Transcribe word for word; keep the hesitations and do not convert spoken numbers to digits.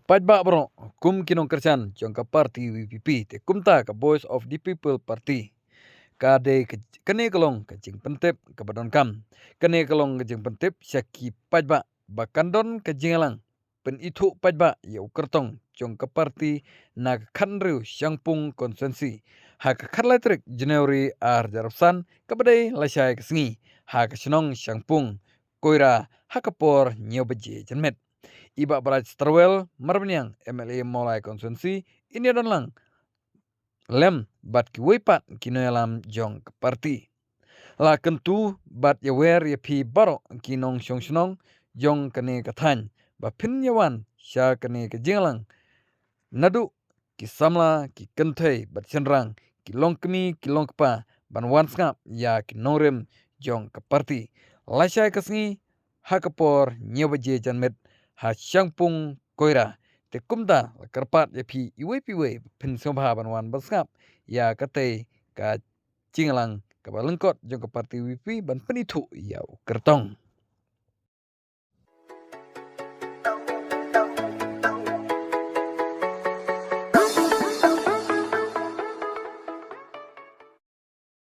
paidbah baroh kum ki nongkyrshan jong ka party VPP te kumta ka Voice of the People Party. Ka dei ka, kane ka long ka jingpyntip kaba donkam. Kane ka long ka jingpyntip sha ki paidbah ba kan don ka jingïalang pynithuh paidbah ïa u kyrtong jong ka party na ka khathynriew Shangpung constituency ha ka khatlai tarik January ar hajar arphew san, kaba dei lashai ka sngi, ha ka shnong Shangpung Koira ha ka por hynñiew baje janmiet. I Bah Bright Starwell Marbaniang, MLA Mawlai constituency, in ïadon lang lem bad kiwei pat ki nongïalam jong ka party. La kyntu bad ïawer ïa phi baroh ki nongshong shnong jong kane ka thaiñ ba phin ïawan sha kane ka jingïalang, naduh ki samla, ki kynthei bad shynrang, ki longkmie, ki longkpa, ban wan sngap ïa ki nongrim jong ka party lashai ka sngi ha ka por hynñiew baje janmiet ha Shangpung Koira. Te kumta la kyrpad ïa phi iwei pa iwei ba phin sngewbha ban wan ban sngap ïa katei ka jingïalang kaba lyngkot jong ka party VPP ban pynithuh ïa u kyrtong.